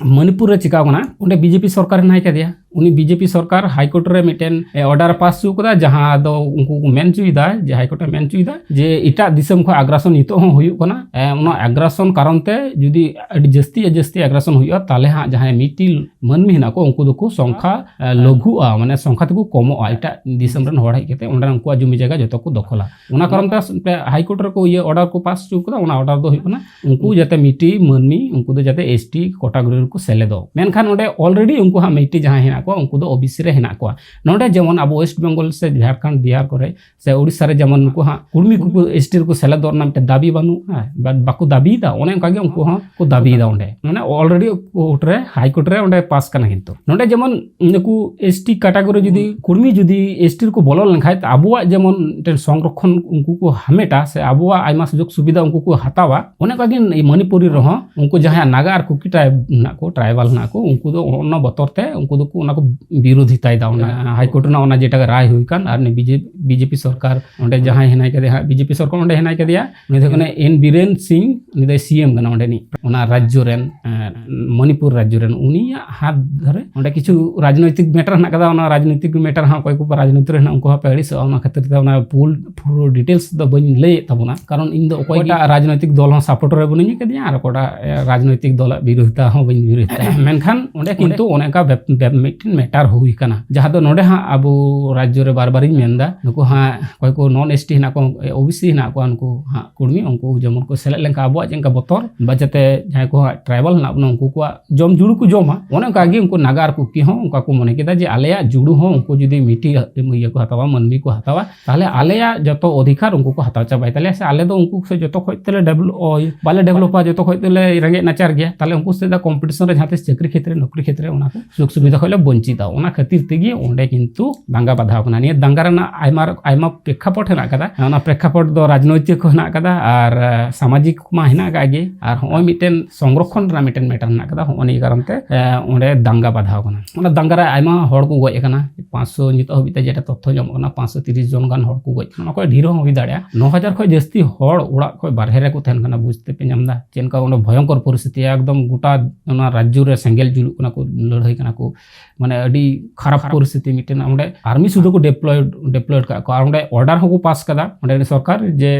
ᱢᱚᱱᱤᱯᱩᱨ ᱨᱮ ᱪᱤᱠᱟᱣ ᱠᱟᱱᱟ, ᱚᱸᱰᱮ ᱵᱤᱡᱮᱯᱤ ᱥᱚᱨᱠᱟᱨ ᱦᱮᱱᱟᱭ ᱠᱟᱫᱮᱭᱟ᱾ ᱩᱱᱤ ᱵᱤᱡᱮᱯᱤ ᱥᱚᱨᱠᱟᱨ ᱦᱟᱭ ᱠᱳᱨᱴ ᱨᱮ ᱢᱤᱫᱴᱮᱱ ᱚᱨᱰᱟᱨ ᱯᱟᱥ ᱦᱚᱪᱚ ᱠᱟᱫᱟ, ᱡᱟᱦᱟᱸ ᱫᱚ ᱩᱱᱠᱩ ᱠᱚ ᱢᱮᱱ ᱦᱚᱪᱚᱭᱮᱫᱟ, ᱡᱮ ᱦᱟᱭ ᱠᱳᱨᱴ ᱮ ᱢᱮᱱ ᱦᱚᱪᱚᱭᱮᱫᱟ ᱡᱮ ᱮᱴᱟᱜ ᱫᱤᱥᱚᱢ ᱠᱷᱚᱱ ᱟᱜᱽᱨᱟᱥᱚᱱ ᱱᱤᱛᱚᱜ ᱦᱚᱸ ᱦᱩᱭᱩᱜ ᱠᱟᱱᱟ᱾ ᱮ, ᱚᱱᱟ ᱟᱜᱽᱨᱟᱥᱚᱱ ᱠᱟᱨᱚᱱ ᱛᱮ ᱡᱩᱫᱤ ᱟᱹᱰᱤ ᱡᱟᱹᱥᱛᱤ, ᱡᱟᱹᱥᱛᱤ ᱟᱜᱽᱨᱟᱥᱚᱱ ᱦᱩᱭᱩᱜᱼᱟ, ᱛᱟᱦᱚᱞᱮ ᱦᱟᱸᱜ ᱡᱟᱦᱟᱸᱭ ᱢᱤᱫᱴᱤᱡ ᱢᱟᱹᱱᱢᱤ ᱦᱮᱱᱟᱜ ᱠᱚ, ᱩᱱᱠᱩ ᱫᱚᱠᱚ ᱥᱚᱝᱠᱷᱟ, ᱮ, ᱞᱟᱹᱜᱷᱩᱜᱼᱟ, ᱢᱟᱱᱮ ᱥᱚᱝᱠᱷᱟ ᱛᱮᱠᱚ ᱠᱚᱢᱚᱜᱼᱟ᱾ ᱮᱴᱟᱜ ᱫᱤᱥᱚᱢ ᱨᱮᱱ ᱦᱚᱲ ᱦᱮᱡ ᱠᱟᱛᱮ ᱚᱸᱰᱮ ᱩᱱᱠᱩᱣᱟᱜ ᱡᱚᱢᱤ ᱡᱟᱭᱜᱟ ᱡᱚᱛᱚ ᱠᱚ ᱫᱚᱠᱷᱚᱞᱟ᱾ ᱚᱱᱟ ᱠᱟᱨᱚᱱ ᱛᱮ ᱦᱟᱭ ᱠᱳᱨᱴ ᱨᱮᱠᱚ ᱤᱭᱟᱹ ᱚᱨᱰᱟᱨ ᱠᱚ ᱯᱟᱥ ᱦᱚᱪᱚ ᱠᱟᱫᱟ᱾ ᱚᱱᱟ ᱚᱨᱰᱟᱨ ᱫᱚ ᱦᱩᱭᱩᱜ ᱠᱟᱱᱟ ᱩᱱᱠᱩ ᱡᱟᱛᱮ ᱢᱤᱫᱴᱤᱡ ᱢᱟᱹᱱᱢᱤ, ᱩᱱᱠᱩ ᱫᱚ ᱡᱟᱛᱮ ᱮᱥ ᱴᱤ ᱠᱮᱴᱟᱜᱚᱨᱤ ᱨᱮᱠᱚ ᱥᱮᱞᱮᱫᱚᱜ᱾ ᱢᱮᱱᱠᱷᱟᱱ ᱚᱸᱰᱮ already ᱩᱱᱠᱩ ᱦᱟᱸᱜ ᱢᱤᱫᱴᱤᱡ ᱡᱟᱦᱟᱸᱭ ᱦᱮᱱᱟᱜ ᱠᱚᱣᱟ, ᱩᱱᱠᱩ ᱫᱚ ᱳ ᱵᱤ ᱥᱤ ᱨᱮ ᱦᱮᱱᱟᱜ ᱠᱚᱣᱟ᱾ ᱱᱚᱰᱮ ᱡᱮᱢᱚᱱ ᱟᱵᱚ ᱳᱭᱮᱥᱴ ᱵᱮᱝᱜᱚᱞ ᱥᱮ ᱡᱷᱟᱲᱠᱷᱚᱸᱰ, ᱵᱤᱦᱟᱨ ᱠᱚᱨᱮ ᱥᱮ ᱳᱰᱤᱥᱟ ᱨᱮ ᱡᱮᱢᱚᱱ ᱱᱩᱠᱩ ᱦᱟᱸᱜ ᱠᱩᱲᱢᱤ ᱠᱚᱠᱚ ᱮᱥ ᱴᱤ ᱨᱮᱠᱚ ᱥᱮᱞᱮᱫᱚᱜ ᱨᱮᱱᱟᱜ ᱢᱤᱫᱴᱮᱱ ᱫᱟᱹᱵᱤ ᱵᱟᱹᱱᱩᱜᱼᱟ, ᱵᱟ-, ᱵᱟᱠᱚ ᱫᱟᱹᱵᱤᱭᱮᱫᱟ, ᱚᱱᱮ ᱚᱱᱠᱟ ᱜᱮ ᱩᱱᱠᱩ ᱦᱚᱸ ᱠᱚ ᱫᱟᱹᱵᱤᱭᱮᱫᱟ ᱚᱸᱰᱮ᱾ ᱢᱟᱱᱮ already ᱠᱳᱨᱴ ᱨᱮ, ᱦᱟᱭ ᱠᱳᱨᱴ ᱨᱮ ᱚᱸᱰᱮ ᱯᱟᱥ ᱠᱟᱱᱟ᱾ ᱠᱤᱱᱛᱩ ᱱᱚᱰᱮ ᱡᱮᱢᱚᱱ ᱱᱩᱠᱩ ᱮᱥ ᱴᱤ ᱠᱮᱴᱟᱜᱚᱨᱤ ᱡᱩᱫᱤ, ᱠᱩᱲᱢᱤ ᱡᱩᱫᱤ ᱮᱥ ᱴᱤ ᱨᱮᱠᱚ ᱵᱚᱞᱚ ᱞᱮᱱᱠᱷᱟᱡ, ᱟᱵᱚᱣᱟᱜ ᱡᱮᱢᱚᱱ ᱢᱤᱫᱴᱮᱱ ᱥᱚᱝᱨᱚᱠᱷᱚᱱ ᱩᱱᱠᱩ ᱠᱚ ᱦᱟᱢᱮᱴᱟ, ᱥᱮ ᱟᱵᱚᱣᱟᱜ ᱟᱭᱢᱟ ᱥᱩᱡᱳᱜᱽ ᱥᱩᱵᱤᱫᱷᱟ ᱩᱱᱠᱩ ᱠᱚ ᱦᱟᱛᱟᱣᱟ᱾ ᱚᱱᱮ ᱚᱱᱠᱟ ᱜᱮ ᱢᱚᱱᱤᱯᱩᱨᱤ ᱨᱮᱦᱚᱸ ᱩᱱᱠᱩ ᱡᱟᱦᱟᱸᱭ ᱱᱟᱜᱟ ᱟᱨ ᱠᱩᱠᱤ tribe ᱢᱮᱱᱟᱜ ᱠᱚ, tribal ᱢᱮᱱᱟᱜ ᱠᱚ, ᱩᱱᱠᱩ ᱫᱚ ᱚᱱᱟ ᱵᱚᱛᱚᱨ ᱛᱮ ᱩᱱᱠᱩ ᱫᱚᱠᱚ ᱚᱱᱟ ᱠᱚ ᱵᱤᱨᱳᱫᱷᱤᱛᱟᱭ ᱫᱟ᱾ ᱚᱱᱟ High Court ᱨᱮᱱᱟᱜ ᱚᱱᱟ ᱡᱮᱴᱟ ᱨᱟᱭ ᱦᱩᱭ ᱠᱟᱱ, ᱟᱨ ᱩᱱᱤ BJP, BJP ᱥᱚᱨᱠᱟᱨ ᱚᱸᱰᱮ ᱡᱟᱦᱟᱸᱭ ᱦᱮᱱᱟᱭ ᱠᱟᱫᱮᱭᱟ ᱦᱟᱸᱜ, BJP ᱥᱚᱨᱠᱟᱨ ᱚᱸᱰᱮ ᱦᱮᱱᱟᱭ ᱠᱟᱫᱮᱭᱟ, ᱩᱱᱤ ᱫᱚ ᱦᱩᱭᱩᱜ ᱠᱟᱱᱟ ᱮᱱ ᱵᱤᱨᱮᱱ ᱥᱤᱝ, ᱩᱱᱤ ᱫᱚᱭ CM ᱠᱟᱱᱟ ᱚᱸᱰᱮᱱᱤᱡ, ᱚᱱᱟ ᱨᱟᱡᱽᱡᱚ ᱨᱮᱱ, ᱮᱸ, ᱢᱚᱱᱤᱯᱩᱨ ᱨᱟᱡᱽᱡᱚ ᱨᱮᱱ, ᱩᱱᱤᱭᱟᱜ ᱦᱟᱛ ᱫᱷᱚᱨᱮ ᱚᱸᱰᱮ ᱠᱤᱪᱷᱩ ᱨᱟᱡᱽᱱᱳᱭᱛᱤᱠ matter ᱦᱮᱱᱟᱜ ᱠᱟᱫᱟ᱾ ᱚᱱᱟ ᱨᱟᱡᱽᱱᱳᱭᱛᱤᱠ matter ᱦᱟᱸᱜ ᱚᱠᱚᱭ ᱠᱚ ᱯᱮ ᱨᱟᱡᱽᱱᱳᱭᱛᱤᱠ ᱨᱮ ᱦᱮᱱᱟᱜ, ᱩᱱᱠᱩ ᱦᱚᱸ ᱯᱮ ᱟᱹᱲᱤᱥᱚᱜᱼᱟ᱾ ᱚᱱᱟ ᱠᱷᱟᱹᱛᱤᱨ ᱛᱮ ᱚᱱᱟ full, full details ᱫᱚ ᱵᱟᱹᱧ ᱞᱟᱹᱭᱮᱫ ᱛᱟᱵᱚᱱᱟ, ᱠᱟᱨᱚᱱ ᱤᱧ ᱫᱚ ᱚᱠᱚᱭᱴᱟᱜ ᱨᱟᱡᱽᱱᱳᱭᱛᱤᱠ ᱫᱚᱞ ᱦᱚᱸ support ᱨᱮ ᱵᱟᱹᱱᱩᱧ ᱠᱟᱫᱤᱧᱟ ᱟᱨ ᱚᱠᱚᱭᱴᱟᱜ, ᱮ, ᱨᱟᱡᱽᱱᱳᱭᱛᱤᱠ ᱫᱚᱞᱟᱜ ᱵᱤᱨᱳᱫᱷᱤᱛᱟ ᱦᱚᱸ ᱵᱟᱹᱧ ᱵᱤᱨᱳᱫᱷᱤᱛᱟ᱾ ᱢᱮᱱᱠᱷᱟᱱ ᱚᱸᱰᱮ ᱠᱤᱱᱛᱩ ᱚᱱᱮ ᱚᱱᱠᱟ ᱵᱮᱯ-, ᱵᱮᱯ-, ᱢᱤᱫᱴᱮᱱ matter ᱦᱩᱭ ᱠᱟᱱᱟ, ᱡᱟᱦᱟᱸ ᱫᱚ ᱱᱚᱰᱮ ᱦᱟᱸᱜ ᱟᱵᱚ ᱨᱟᱡᱽᱡᱚ ᱨᱮ ᱵᱟᱨ ᱵᱟᱨᱤᱧ ᱢᱮᱱᱫᱟ, ᱱᱩᱠᱩ ᱦᱟᱸᱜ ᱚᱠᱚᱭ ᱠᱚ non ST ᱦᱮᱱᱟᱜ ᱠᱚᱣᱟ, OBC ᱦᱮᱱᱟᱜ ᱠᱚᱣᱟ, ᱩᱱᱠᱩ ᱦᱟᱸᱜ ᱠᱩᱲᱢᱤ, ᱩᱱᱠᱩ ᱡᱮᱢᱚᱱ ᱠᱚ ᱥᱮᱞᱮᱫ ᱞᱮᱱᱠᱷᱟᱱ ᱟᱵᱚᱣᱟᱜ ᱪᱮᱫ ᱞᱮᱠᱟ ᱵᱚᱛᱚᱨ ᱵᱟ ᱡᱟᱛᱮ ᱡᱟᱦᱟᱸᱭ ᱠᱚ ᱦᱟᱸᱜ tribal ᱦᱮᱱᱟᱜ ᱵᱚᱱᱟ ᱩᱱᱠᱩ ᱠᱚᱣᱟᱜ ᱡᱚᱢ ᱡᱩᱲᱩ ᱠᱚ ᱡᱚᱢᱟ᱾ ᱚᱱᱮ ᱚᱱᱠᱟ ᱜᱮ ᱩᱱᱠᱩ ᱱᱟᱜᱟ ᱟᱨ ᱠᱩᱠᱤ ᱦᱚᱸ ᱚᱱᱠᱟ ᱠᱚ ᱢᱚᱱᱮ ᱠᱮᱫᱟ ᱡᱮ ᱟᱞᱮᱭᱟᱜ ᱡᱩᱲᱩ ᱦᱚᱸ ᱩᱱᱠᱩ ᱡᱩᱫᱤ ᱢᱤᱫᱴᱤᱡ ᱤᱭᱟᱹ ᱠᱚ ᱦᱟᱛᱟᱣᱟ, ᱢᱟᱹᱱᱢᱤ ᱠᱚ ᱦᱟᱛᱟᱣᱟ, ᱛᱟᱦᱞᱮ ᱟᱞᱮᱭᱟᱜ ᱡᱚᱛᱚ ᱚᱫᱷᱤᱠᱟᱨ ᱩᱱᱠᱩ ᱠᱚ ᱦᱟᱛᱟᱣ ᱪᱟᱵᱟᱭ ᱛᱟᱞᱮᱭᱟ, ᱥᱮ ᱟᱞᱮ ᱫᱚ ᱩᱱᱠᱩ ᱥᱮ ᱡᱚᱛᱚ ᱠᱷᱚᱡ ᱛᱮᱞᱮ develop, ᱳᱭ, ᱵᱟᱞᱮ developᱟ, ᱡᱚᱛᱚ ᱠᱷᱚᱡ ᱛᱮᱞᱮ ᱨᱮᱸᱜᱮᱡ ᱱᱟᱪᱟᱨ ᱜᱮᱭᱟ, ᱛᱟᱦᱞᱮ ᱩᱱᱠᱩ ᱥᱮᱫ ᱫᱚ competition ᱨᱮ ᱡᱟᱦᱟᱸ ᱛᱤᱥ ᱪᱟᱹᱠᱨᱤ ᱠᱷᱮᱛᱨᱮ, ᱱᱚᱠᱨᱤ ᱠᱷᱮᱛᱨᱮ ᱚᱱᱟ ᱠᱚ ᱥᱩᱡᱳᱜᱽ ᱥᱩᱵᱤᱫᱷᱟ ᱠᱷᱚᱡ ᱞᱮ ᱵᱚᱧᱪᱤᱛᱟ᱾ ᱚᱱᱟ ᱠᱷᱟᱹᱛᱤᱨ ᱛᱮᱜᱮ ᱚᱸᱰᱮ ᱠᱤᱱᱛᱩ ᱫᱟᱝᱜᱟ ᱵᱟᱫᱷᱟᱣ ᱠᱟᱱᱟ᱾ ᱱᱤᱭᱟᱹ ᱫᱟᱝᱜᱟ ᱨᱮᱱᱟᱜ ᱟᱭᱢᱟ, ᱟᱭᱢᱟ ᱯᱨᱮᱠᱠᱷᱟᱯᱚᱴ ᱦᱮᱱᱟᱜ ᱟᱠᱟᱫᱟ᱾ ᱚᱱᱟ ᱯᱨᱮᱠᱠᱷᱟᱯᱚᱴ ᱫᱚ ᱨᱟᱡᱽᱱᱳᱭᱛᱤᱠ ᱦᱚᱸ ᱦᱮᱱᱟᱜ ᱟᱠᱟᱫᱟ ᱟᱨ, ᱟᱸ, ᱥᱟᱢᱟᱡᱤᱠ ᱢᱟ ᱦᱮᱱᱟᱜ ᱟᱠᱟᱫ ᱜᱮ, ᱟᱨ ᱦᱚᱸᱜᱼᱚᱭ ᱢᱤᱫᱴᱮᱱ ᱥᱚᱝᱨᱚᱠᱷᱚᱱ ᱨᱮᱱᱟᱜ ᱢᱤᱫᱴᱮᱱ matter ᱦᱮᱱᱟᱜ ᱟᱠᱟᱫᱟ᱾ ᱦᱚᱸᱜᱼᱚ ᱱᱤᱭᱟᱹ ᱠᱟᱨᱚᱱ ᱛᱮ, ᱮ, ᱚᱸᱰᱮ ᱫᱟᱝᱜᱟ ᱵᱟᱫᱷᱟᱣ ᱠᱟᱱᱟ᱾ ᱚᱱᱟ ᱫᱟᱝᱜᱟ ᱨᱮ ᱟᱭᱢᱟ ᱦᱚᱲ ᱠᱚ ᱜᱚᱡ ᱟᱠᱟᱱᱟ, ᱯᱟᱸᱪᱥᱚ, ᱱᱤᱛᱚᱜ ᱦᱟᱹᱵᱤᱡ ᱛᱮ ᱡᱮᱴᱟ ᱛᱚᱛᱛᱷᱚ ᱧᱟᱢᱚᱜ ᱠᱟᱱᱟ, ᱯᱟᱸᱪᱥᱚ ᱛᱤᱨᱤᱥ ᱡᱚᱱ ᱜᱟᱱ ᱦᱚᱲ ᱠᱚ ᱜᱚᱡ ᱟᱠᱟᱱᱟ᱾ ᱚᱱᱟ ᱠᱷᱚᱡ ᱰᱷᱮᱨ ᱦᱚᱸ ᱦᱩᱭ ᱫᱟᱲᱮᱭᱟᱜᱼᱟ᱾ ᱱᱚ ᱦᱟᱡᱟᱨ ᱠᱷᱚᱡ ᱡᱟᱹᱥᱛᱤ ᱦᱚᱲ ᱚᱲᱟᱜ ᱠᱷᱚᱡ ᱵᱟᱨᱦᱮ ᱨᱮᱠᱚ ᱛᱟᱦᱮᱱ ᱠᱟᱱᱟ, ᱵᱩᱡᱽ ᱛᱮᱯᱮ ᱧᱟᱢ ᱮᱫᱟ ᱪᱮᱫ ᱞᱮᱠᱟ ᱚᱸᱰᱮ ᱵᱷᱚᱭᱚᱝᱠᱚᱨ ᱯᱚᱨᱤᱥᱛᱷᱤᱛᱤ, ᱮᱠᱫᱚᱢ ᱜᱚᱴᱟ ᱚᱱᱟ ᱨᱟᱡᱽᱡᱚ ᱨᱮ ᱥᱮᱸᱜᱮᱞ ᱡᱩᱞᱩᱜ ᱠᱟᱱᱟ ᱠᱚ, ᱞᱟᱹᱲᱦᱟᱹᱭ ᱠᱟᱱᱟ ᱠᱚ, ᱢᱟᱱᱮ ᱟᱹᱰᱤ ᱠᱷᱟᱨᱟᱯ ᱯᱚᱨᱤᱥᱛᱷᱤᱛᱤ ᱢᱤᱫᱴᱮᱱ᱾ ᱚᱸᱰᱮ army ᱥᱩᱫᱷᱟᱹ ᱠᱚ deployed, deployed ᱠᱟᱜ ᱠᱚᱣᱟ, ᱟᱨ ᱚᱸᱰᱮ order ᱦᱚᱸᱠᱚ pass ᱠᱟᱫᱟ ᱚᱸᱰᱮ ᱥᱚᱨᱠᱟᱨ ᱡᱮ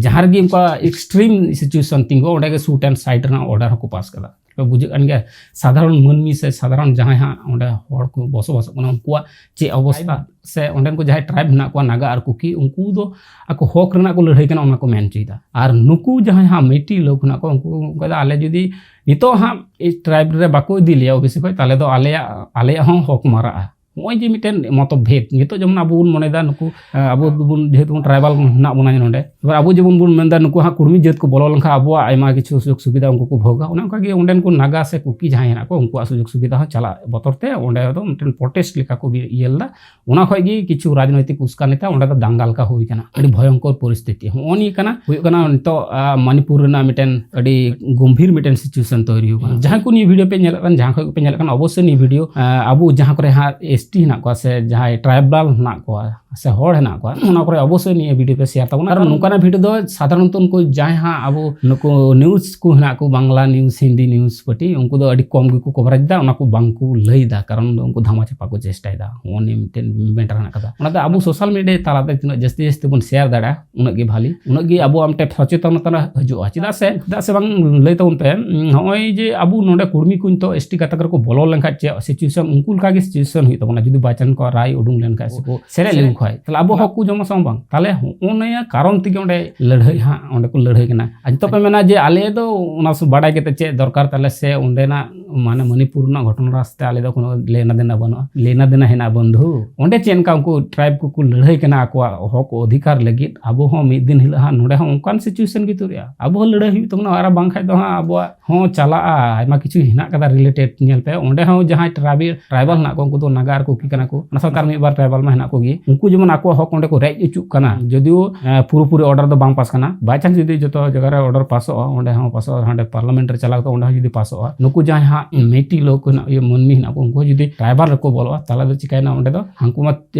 ᱡᱟᱦᱟᱸ ᱨᱮᱜᱮ ᱚᱱᱠᱟ extreme situation ᱛᱤᱸᱜᱩ, ᱚᱸᱰᱮ ᱜᱮ shoot and sight ᱨᱮᱱᱟᱜ order ᱦᱚᱸᱠᱚ pass ᱠᱟᱫᱟ᱾ ᱯᱮ ᱵᱩᱡᱷᱟᱹᱜ ᱠᱟᱱ ᱜᱮᱭᱟ, ᱥᱟᱫᱷᱟᱨᱚᱱ ᱢᱟᱹᱱᱢᱤ ᱥᱮ ᱥᱟᱫᱷᱟᱨᱚᱱ ᱡᱟᱦᱟᱸᱭ ᱦᱟᱸᱜ ᱚᱸᱰᱮ ᱦᱚᱲ ᱠᱚ ᱵᱚᱥᱚᱵᱟᱥᱚᱜ ᱠᱟᱱᱟ, ᱩᱱᱠᱩᱣᱟᱜ ᱪᱮᱫ ᱚᱵᱚᱥᱛᱟ, ᱥᱮ ᱚᱸᱰᱮᱱ ᱠᱚ ᱡᱟᱦᱟᱸᱭ tribe ᱢᱮᱱᱟᱜ ᱠᱚᱣᱟ, ᱱᱟᱜᱟ ᱟᱨ ᱠᱩᱠᱤ, ᱩᱱᱠᱩ ᱫᱚ ᱟᱠᱚ ᱦᱚᱠ ᱨᱮᱱᱟᱜ ᱠᱚ ᱞᱟᱹᱲᱦᱟᱹᱭ ᱠᱟᱱᱟ, ᱚᱱᱟ ᱠᱚ ᱢᱮᱱ ᱦᱚᱪᱚᱭᱮᱫᱟ᱾ ᱟᱨ ᱱᱩᱠᱩ ᱡᱟᱦᱟᱸᱭ ᱦᱟᱸᱜ ᱢᱮᱭᱴᱤ ᱞᱳᱠ ᱢᱮᱱᱟᱜ ᱠᱚᱣᱟ, ᱩᱱᱠᱩ ᱠᱚ ᱚᱱᱠᱟᱭᱮᱫᱟ, ᱟᱞᱮ ᱡᱩᱫᱤ ᱱᱤᱛᱚᱜ ᱦᱟᱸᱜ tribe ᱨᱮ ᱵᱟᱠᱚ ᱤᱫᱤ ᱞᱮᱭᱟ OBC ᱠᱷᱚᱡ, ᱛᱟᱦᱚᱞᱮ ᱫᱚ ᱟᱞᱮᱭᱟᱜ, ᱟᱞᱮᱭᱟᱜ ᱦᱚᱸ ᱦᱚᱠ ᱢᱟᱨᱟᱜᱼᱟ᱾ ᱱᱚᱜᱼᱚᱭ ᱡᱮ ᱢᱤᱫᱴᱮᱱ ᱢᱚᱛᱚᱵᱷᱮᱫ, ᱱᱤᱛᱚᱜ ᱡᱮᱢᱚᱱ ᱟᱵᱚ ᱵᱚᱱ ᱢᱚᱱᱮᱭᱮᱫᱟ ᱱᱩᱠᱩ, ᱟᱵᱚ ᱫᱚᱵᱚᱱ, ᱡᱮᱦᱮᱛᱩ ᱵᱚᱱ ᱴᱨᱟᱭᱵᱟᱞ ᱦᱮᱱᱟᱜ ᱵᱚᱱᱟ ᱱᱚᱰᱮ, ᱮᱵᱟᱨ ᱟᱵᱚ ᱡᱮᱢᱚᱱ ᱵᱚᱱ ᱢᱮᱱᱫᱟ ᱱᱩᱠᱩ ᱦᱟᱸᱜ ᱠᱩᱲᱢᱤ ᱡᱟᱹᱛ ᱠᱚ ᱵᱚᱞᱚ ᱞᱮᱱᱠᱷᱟᱱ ᱟᱵᱚᱣᱟᱜ ᱟᱭᱢᱟ ᱠᱤᱪᱷᱩ ᱥᱩᱡᱳᱜᱽ ᱥᱩᱵᱤᱫᱷᱟ ᱩᱱᱠᱩ ᱠᱚ ᱵᱷᱳᱜᱟ᱾ ᱚᱱᱮ ᱚᱱᱠᱟ ᱜᱮ ᱚᱸᱰᱮᱱ ᱠᱚ ᱱᱟᱜᱟ ᱥᱮ ᱠᱩᱠᱤ ᱡᱟᱦᱟᱸᱭ ᱦᱮᱱᱟᱜ ᱠᱚ, ᱩᱱᱠᱩᱣᱟᱜ ᱥᱩᱡᱳᱜᱽ ᱥᱩᱵᱤᱫᱷᱟ ᱦᱚᱸ ᱪᱟᱞᱟᱜ ᱵᱚᱛᱚᱨ ᱛᱮ ᱚᱸᱰᱮ ᱫᱚ ᱢᱤᱫᱴᱮᱱ ᱯᱨᱚᱴᱮᱥᱴ ᱞᱮᱠᱟ ᱠᱚ ᱤᱭᱟᱹ ᱞᱮᱫᱟ᱾ ᱚᱱᱟ ᱠᱷᱚᱡ ᱜᱮ ᱠᱤᱪᱷᱩ ᱨᱟᱡᱽᱱᱳᱭᱛᱤᱠ ᱩᱥᱠᱟᱱᱤ ᱛᱮ ᱚᱸᱰᱮ ᱫᱚ ᱫᱟᱝᱜᱟ ᱞᱮᱠᱟ ᱦᱩᱭ ᱠᱟᱱᱟ, ᱟᱹᱰᱤ ᱵᱷᱚᱭᱚᱝᱠᱚᱨ ᱯᱚᱨᱤᱥᱛᱷᱤᱛᱤ᱾ ᱦᱚᱸᱜᱼᱚ ᱱᱤᱭᱟᱹ ᱠᱟᱱᱟ ᱦᱩᱭᱩᱜ ᱠᱟᱱᱟ ᱱᱤᱛᱚᱜ, ᱟ, ᱢᱟᱱᱤᱯᱩᱨ ᱨᱮᱱᱟᱜ ᱢᱤᱫᱴᱮᱱ ᱟᱹᱰᱤ ᱜᱚᱢᱵᱷᱤᱨ ᱢᱤᱫᱴᱮᱱ ᱥᱤᱪᱩᱭᱮᱥᱚᱱ ᱛᱚᱭᱨᱤ ᱦᱩᱭᱩᱜ ᱠᱟᱱᱟ᱾ ᱡᱟᱦᱟᱸᱭ ᱠᱚ ᱱᱤᱭᱟᱹ ᱵᱷᱤᱰᱤᱭᱳ ᱯᱮ ᱧᱮᱞᱮᱫ ᱠᱟᱱ, ᱡᱟᱦᱟᱸ ᱠᱷᱚᱡ ᱯᱮ ᱧᱮᱞᱮᱫ ᱠᱟᱱ, ᱚᱵᱚᱥᱥᱳᱭ ᱱᱤᱭᱟᱹ ᱵᱷᱤᱰᱤᱭᱳ, ᱟ, ᱟᱵᱚ ᱡᱟᱦᱟᱸ ᱠᱚᱨᱮ ᱦᱟᱸᱜ ᱮᱥ ᱴᱤ ᱦᱮᱱᱟᱜ ᱠᱚᱣᱟ ᱥᱮ ᱡᱟᱦᱟᱸᱭ ᱴᱨᱟᱭᱵᱟᱞ ᱦᱮᱱᱟᱜ ᱠᱚᱣᱟ ᱥᱮ ᱦᱚᱲ ᱦᱮᱱᱟᱜ ᱠᱚᱣᱟ, ᱚᱱᱟ ᱠᱚᱨᱮ ᱚᱵᱚᱥᱥᱳᱭ ᱱᱤᱭᱟᱹ ᱵᱷᱤᱰᱤᱭᱳ ᱯᱮ ᱥᱮᱭᱟᱨ ᱛᱟᱵᱚᱱᱟ᱾ ᱟᱨ ᱱᱚᱝᱠᱟᱱᱟᱜ ᱵᱷᱤᱰᱤᱭᱳ ᱫᱚ ᱥᱟᱫᱷᱟᱨᱚᱱᱛᱚ ᱩᱱᱠᱩ ᱡᱟᱦᱟᱸᱭ ᱦᱟᱸᱜ ᱟᱵᱚ ᱱᱩᱠᱩ ᱱᱤᱭᱩᱡᱽ ᱠᱚ ᱦᱮᱱᱟᱜ ᱠᱚ, ᱵᱟᱝᱞᱟ ᱱᱤᱭᱩᱡᱽ, ᱦᱤᱱᱫᱤ ᱱᱤᱭᱩᱡᱽ ᱯᱟᱹᱴᱤ, ᱩᱱᱠᱩ ᱫᱚ ᱟᱹᱰᱤ ᱠᱚᱢ ᱜᱮᱠᱚ ᱠᱚᱵᱷᱟᱨᱮᱡᱽ ᱮᱫᱟ, ᱚᱱᱟ ᱠᱚ ᱵᱟᱝ ᱠᱚ ᱞᱟᱹᱭ ᱮᱫᱟ, ᱠᱟᱨᱚᱱ ᱫᱚ ᱩᱱᱠᱩ ᱫᱷᱟᱢᱟ ᱪᱟᱯᱟ ᱠᱚ ᱪᱮᱥᱴᱟᱭᱮᱫᱟ᱾ ᱱᱚᱜᱼᱚ ᱱᱤᱭᱟᱹ ᱢᱤᱫᱴᱮᱱ ᱢᱮᱴᱟᱨ ᱦᱮᱱᱟᱜ ᱠᱟᱫᱟ᱾ ᱚᱱᱟᱛᱮ ᱟᱵᱚ ᱥᱳᱥᱟᱞ ᱢᱤᱰᱤᱭᱟ ᱛᱟᱞᱟᱛᱮ ᱛᱤᱱᱟᱹᱜ ᱡᱟᱹᱥᱛᱤ ᱡᱟᱹᱥᱛᱤ ᱵᱚᱱ ᱥᱮᱭᱟᱨ ᱫᱟᱲᱮᱭᱟᱜᱼᱟ, ᱩᱱᱟᱹᱜ ᱜᱮ ᱵᱷᱟᱞᱤ, ᱩᱱᱟᱹᱜ ᱜᱮ ᱟᱵᱚᱣᱟᱜ ᱢᱤᱫᱴᱮᱱ ᱥᱚᱪᱮᱛᱚᱱᱚᱛᱟ ᱦᱤᱡᱩᱜᱼᱟ᱾ ᱪᱮᱫᱟᱜ ᱥᱮ, ᱪᱮᱫᱟᱜ ᱥᱮ ᱵᱟᱝ ᱞᱟᱹᱭ ᱛᱟᱵᱚᱱ ᱯᱮ, ᱩᱸ, ᱱᱚᱜᱼᱚᱭ ᱡᱮ ᱟᱵᱚ ᱱᱚᱰᱮ ᱠᱩᱲᱢᱤ ᱠᱚ ᱱᱤᱛᱚᱜ ᱮᱥ ᱴᱤ ᱜᱟᱛᱟᱠ ᱨᱮᱠᱚ ᱵᱚᱞᱚ ᱞᱮᱱᱠᱷᱟᱱ ᱪᱮᱫ ᱥᱤᱪᱩᱭᱮᱥᱚᱱ, ᱩᱱᱠᱩ ᱞᱮᱠᱟ ᱜᱮ ᱥᱤᱪᱩᱭᱮᱥᱚᱱ ᱦᱩᱭᱩᱜ ᱛᱟᱵᱚᱱᱟ, ᱡᱩᱫᱤ by chance ᱠᱚ ᱨᱟᱭ ᱩᱰᱩᱝ ᱞᱮᱱᱠᱷᱟᱱ ᱥᱮ ᱠᱚ ᱥᱮᱞᱮᱫ ᱞᱮᱱ ᱠᱷᱟᱱ, ᱛᱟᱦᱞᱮ ᱟᱵᱚ ᱦᱚᱸᱠᱚ ᱡᱚᱢᱟ ᱥᱮ ᱵᱟᱝ? ᱛᱟᱦᱞᱮ ᱦᱚᱸᱜᱼᱚ ᱱᱤᱭᱟᱹ ᱠᱟᱨᱚᱱ ᱛᱮᱜᱮ ᱚᱸᱰᱮ ᱞᱟᱹᱲᱦᱟᱹᱭ ᱦᱟᱸᱜ, ᱚᱸᱰᱮ ᱠᱚ ᱞᱟᱹᱲᱦᱟᱹᱭ ᱠᱟᱱᱟ᱾ ᱟᱨ ᱱᱤᱛᱚᱜ ᱯᱮ ᱢᱮᱱᱟ ᱡᱮ ᱟᱞᱮ ᱫᱚ ᱚᱱᱟ ᱥᱩ-, ᱵᱟᱰᱟᱭ ᱠᱟᱛᱮ ᱪᱮᱫ ᱫᱚᱨᱠᱟᱨ ᱛᱟᱞᱮ, ᱥᱮ ᱚᱸᱰᱮᱱᱟᱜ ᱢᱟᱱᱮ ᱢᱚᱱᱤᱯᱩᱨ ᱨᱮᱱᱟᱜ ᱜᱷᱚᱴᱚᱱᱟ ᱨᱟᱥᱛᱟ ᱟᱞᱮ ᱫᱚ ᱠᱳᱱᱳ ᱞᱮᱱᱟ ᱫᱮᱱᱟ ᱵᱟᱹᱱᱩᱜᱼᱟ, ᱞᱮᱱᱟ ᱫᱮᱱᱟ ᱦᱮᱱᱟᱜᱼᱟ ᱵᱚᱱᱫᱷᱩ᱾ ᱚᱸᱰᱮ ᱪᱮᱫ ᱞᱮᱠᱟ ᱩᱱᱠᱩ ᱴᱨᱟᱭᱤᱵᱽ ᱠᱚᱠᱚ ᱞᱟᱹᱲᱦᱟᱹᱭ ᱠᱟᱱᱟ ᱟᱠᱚᱣᱟᱜ ᱦᱚᱠ ᱚᱫᱷᱤᱠᱟᱨ ᱞᱟᱹᱜᱤᱫ, ᱟᱵᱚ ᱦᱚᱸ ᱢᱤᱫ ᱫᱤᱱ ᱦᱤᱞᱳᱜ ᱦᱟᱸᱜ ᱱᱚᱰᱮ ᱦᱚᱸ ᱚᱱᱠᱟᱱ ᱥᱤᱪᱩᱭᱮᱥᱚᱱ ᱜᱮ ᱛᱩᱫᱩᱜᱼᱟ᱾ ᱟᱵᱚ ᱦᱚᱸ ᱞᱟᱹᱲᱦᱟᱹᱭ ᱦᱩᱭᱩᱜ ᱛᱟᱵᱚᱱᱟ, ᱟᱨ ᱵᱟᱝᱠᱷᱟᱡ ᱫᱚ ᱦᱟᱸᱜ ᱟᱵᱚᱣᱟᱜ ᱦᱚᱸ ᱪᱟᱞᱟᱜᱼᱟ᱾ ᱟᱭᱢᱟ ᱠᱤᱪᱷᱩ ᱦᱮᱱᱟᱜ ᱠᱟᱫᱟ ᱨᱤᱞᱮᱴᱮᱰ, ᱧᱮᱞ ᱯᱮ, ᱚᱸᱰᱮ ᱦᱚᱸ ᱡᱟᱦᱟᱸᱭ ᱴᱨᱟᱭᱵᱮᱞ, ᱴᱨᱟᱭᱵᱟᱞ ᱦᱮᱱᱟᱜ ᱠᱚᱣᱟ, ᱩᱱᱠᱩ ᱫᱚ ᱱᱟᱜᱟ ᱟᱨ ᱠᱩᱠᱤ ᱠᱟᱱᱟ ᱠᱚ, ᱚᱱᱟ ᱥᱟᱶᱛᱮ ᱟᱨ ᱢᱤᱫ ᱵᱟᱨ ᱴᱨᱟᱭᱵᱟᱞ ᱢᱟ ᱦᱮᱱᱟᱜ ᱠᱚᱜᱮ᱾ ᱩᱱᱠᱩ ᱡᱮᱢᱚᱱ ᱟᱠᱚᱣᱟᱜ ᱦᱚᱠ ᱚᱸᱰᱮ ᱠᱚ ᱨᱮᱡ ᱦᱚᱪᱚᱜ ᱠᱟᱱᱟ, ᱡᱚᱫᱤᱭᱳ, ᱮ, ᱯᱩᱨᱟᱹᱯᱩᱨᱤ ᱚᱨᱰᱟᱨ ᱫᱚ ᱵᱟᱝ ᱯᱟᱥ ᱠᱟᱱᱟ᱾ By chance ᱡᱩᱫᱤ ᱡᱚᱛᱚ ᱡᱟᱭᱜᱟ ᱨᱮ ᱚᱨᱰᱟᱨ ᱯᱟᱥᱚᱜᱼᱟ, ᱚᱸᱰᱮ ᱦᱚᱸ ᱯᱟᱥᱚᱜᱼᱟ, ᱦᱟᱸᱰᱮ ᱯᱟᱨᱞᱟᱢᱮᱱᱴ ᱨᱮ ᱪᱟᱞᱟᱣ ᱠᱟᱛᱮ ᱚᱸᱰᱮ ᱦᱚᱸ ᱡᱩᱫᱤ ᱯᱟᱥᱚᱜᱼᱟ, ᱱᱩᱠᱩ ᱡᱟᱦᱟᱸᱭ ᱦᱟᱸᱜ ᱢᱮᱴᱤ ᱞᱳᱠ ᱦᱮᱱᱟᱜ, ᱤᱭᱟᱹ, ᱢᱟᱹᱱᱢᱤ ᱦᱮᱱᱟᱜ ᱠᱚ, ᱩᱱᱠᱩ ᱦᱚᱸ ᱡᱩᱫᱤ ᱴᱨᱟᱭᱵᱟᱞ ᱨᱮᱠᱚ ᱵᱚᱞᱚᱜᱼᱟ, ᱛᱟᱦᱚᱞᱮ ᱫᱚ ᱪᱤᱠᱟᱹᱭᱮᱱᱟ? ᱚᱸᱰᱮ ᱫᱚ ᱦᱟᱱᱠᱩ ᱢᱟ